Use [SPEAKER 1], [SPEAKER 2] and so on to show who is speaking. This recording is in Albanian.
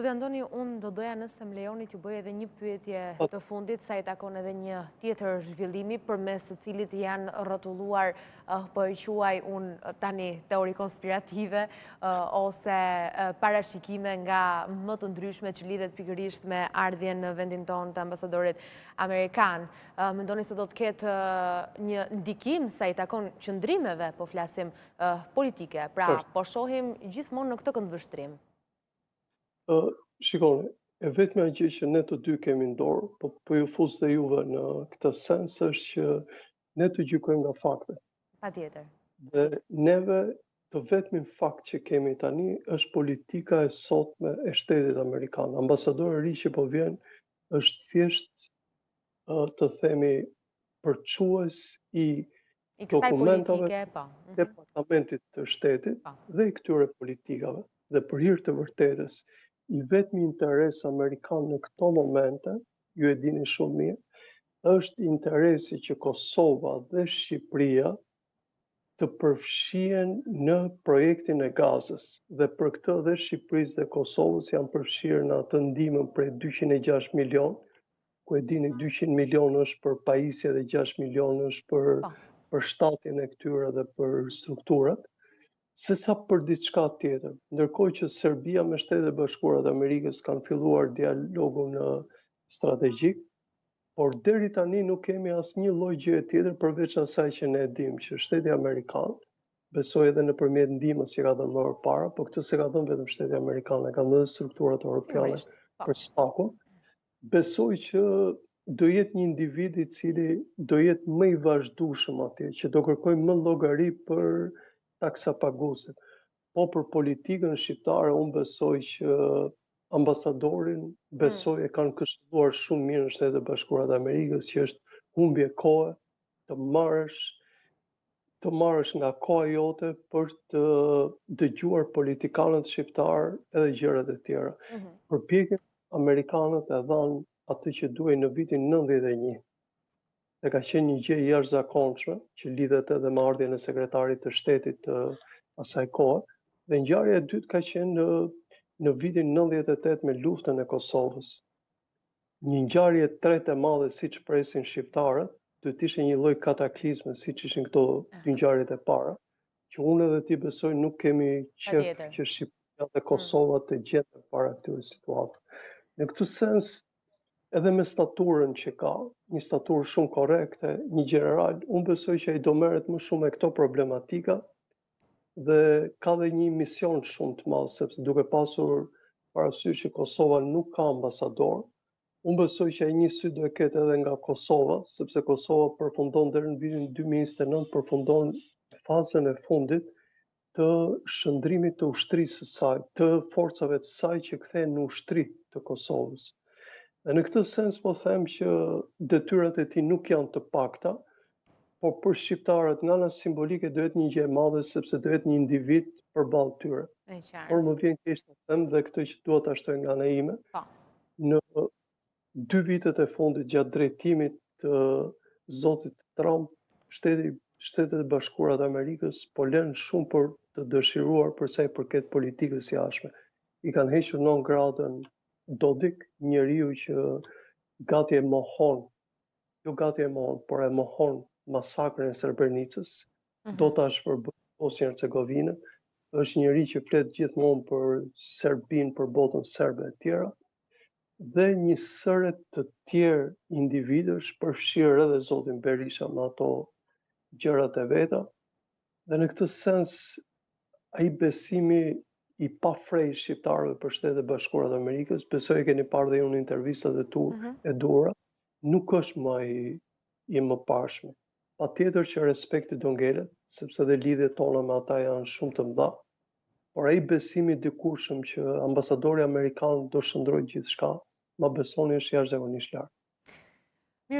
[SPEAKER 1] Zoti Andoni, unë do doja nëse më lejoni t'ju bëj edhe një pyetje po. të fundit, sa i takon edhe një tjetër zhvillimi përmes të cilit janë rrotulluar, eh, po e quaj unë tani teori konspirative, eh, ose eh, parashikime nga më të ndryshme që lidhet pikërisht me ardhjen në vendin tonë të ambasadorit amerikan. Mendoni se do të ketë një ndikim sa i takon qëndrimeve, po flasim politike, pra po shohim gjithmonë në këtë këndvështrim.
[SPEAKER 2] Shikoni, e vetmja gjë që ne të dy kemi në dorë, po po ju fus dhe juve në këtë sens është që ne të gjykojmë nga
[SPEAKER 1] faktet. Patjetër.
[SPEAKER 2] Dhe neve të vetmin fakt që kemi tani është politika e sotme e shtetit amerikan. Ambasadori i ri që po vjen është thjesht të themi përçues i
[SPEAKER 1] I kësaj politike, po.
[SPEAKER 2] Mhm. Departamentit të shtetit po. dhe i këtyre politikave dhe për hir të vërtetës, i vetmi interes amerikan në këto momente, ju e dini shumë mirë, është interesi që Kosova dhe Shqipëria të përfshihen në projektin e Gazës dhe për këtë dhe Shqipërisë dhe Kosovës janë përfshirë në atë ndihmën prej 206 milion ku e dini 200 milion është për pajisje dhe 6 milion është për po. përshtatjen e këtyre dhe për strukturat, se sa për diçka tjetër. Ndërkohë që Serbia me Shtetet e Bashkuara të Amerikës kanë filluar dialogun strategjik, por deri tani nuk kemi asnjë lloj gjëje tjetër përveç asaj që ne e dimë që shteti amerikan besoj edhe nëpërmjet ndihmës që ka dhënë më përpara, po këtë s'e ka dhënë vetëm shteti amerikan, e kanë dhënë edhe strukturat europiane po. për SPAK-un. Besoj që do jetë një individ i cili do jetë më i vazhdueshëm atje, që do kërkojë më llogari për taksapaguesit. Po për politikën shqiptare unë besoj që ambasadorin hmm. besoj e kanë këshilluar shumë mirë në Shtetet e Bashkuara të Amerikës që është humbje kohe të marrësh të marrësh nga koha jote për të dëgjuar politikanët shqiptarë edhe gjërat e tjera. Mm -hmm. Përpjekjen amerikanët e dhanë atë që duhej në vitin 91. Dhe ka qenë një gjë e jashtëzakonshme që lidhet edhe me ardhjen e sekretarit të shtetit të asaj kohe. Dhe ngjarja e dytë ka qenë në në vitin 98 me luftën e Kosovës. Një ngjarje e tretë e madhe siç presin shqiptarët, duhet të ishte një lloj kataklizme siç ishin këto dy ngjarjet e para, që unë edhe ti besoj nuk kemi qejf që Shqipëria dhe mm. Kosova të gjenden para këtyre situatave. Në këtë sens, edhe me staturën që ka, një staturë shumë korrekte, një gjeneral, unë besoj që ai do merret më shumë me këto problematika dhe ka dhe një mision shumë të madh, sepse duke pasur parasysh që Kosova nuk ka ambasador, unë besoj që ai një sy do e ketë edhe nga Kosova, sepse Kosova përfundon deri në vitin 2029, përfundon fazën e fundit të shndërrimit të ushtrisë së saj, të forcave të saj që kthehen në ushtri të Kosovës. Dhe në këtë sens po them që detyrat e tij nuk janë të pakta, por për shqiptarët nga ana simbolike do jetë një gjë e madhe sepse do jetë një individ përballë tyre. Por më vjen keq ta them dhe këtë që dua ta shtoj nga ana ime. Po. Në dy vitet e fundit gjatë drejtimit të zotit Trump, shteti Shtetet e Bashkuara të Amerikës po lënë shumë për të dëshiruar për sa i përket politikës së jashtme. I kanë hequr non gratën Dodik, njeriu që gati e mohon jo gati e mohon, por e mohon masakrën e Srebrenicës, mm -hmm. do ta shpërbëjë Bosnjë Hercegovinën, është njeri që flet gjithmonë për Serbinë, për botën serbe e tjera, dhe një sërë të tjerë individësh, përfshirë edhe zotin Berisha me ato gjërat e veta, dhe në këtë sens, ai besimi i pafre i shqiptarëve për Shtetet e Bashkuara të Amerikës, besoj e keni parë dhe ju në intervistat e tu, mm -hmm. e duhura, nuk është më i, i mëparshmi. Patjetër që respekti do ngelet, sepse dhe lidhjet tona me ata janë shumë të mëdha, por ai besimi i dikurshëm që ambasadori amerikan do shndërrojë gjithçka, ma besoni është jashtëzakonisht larg.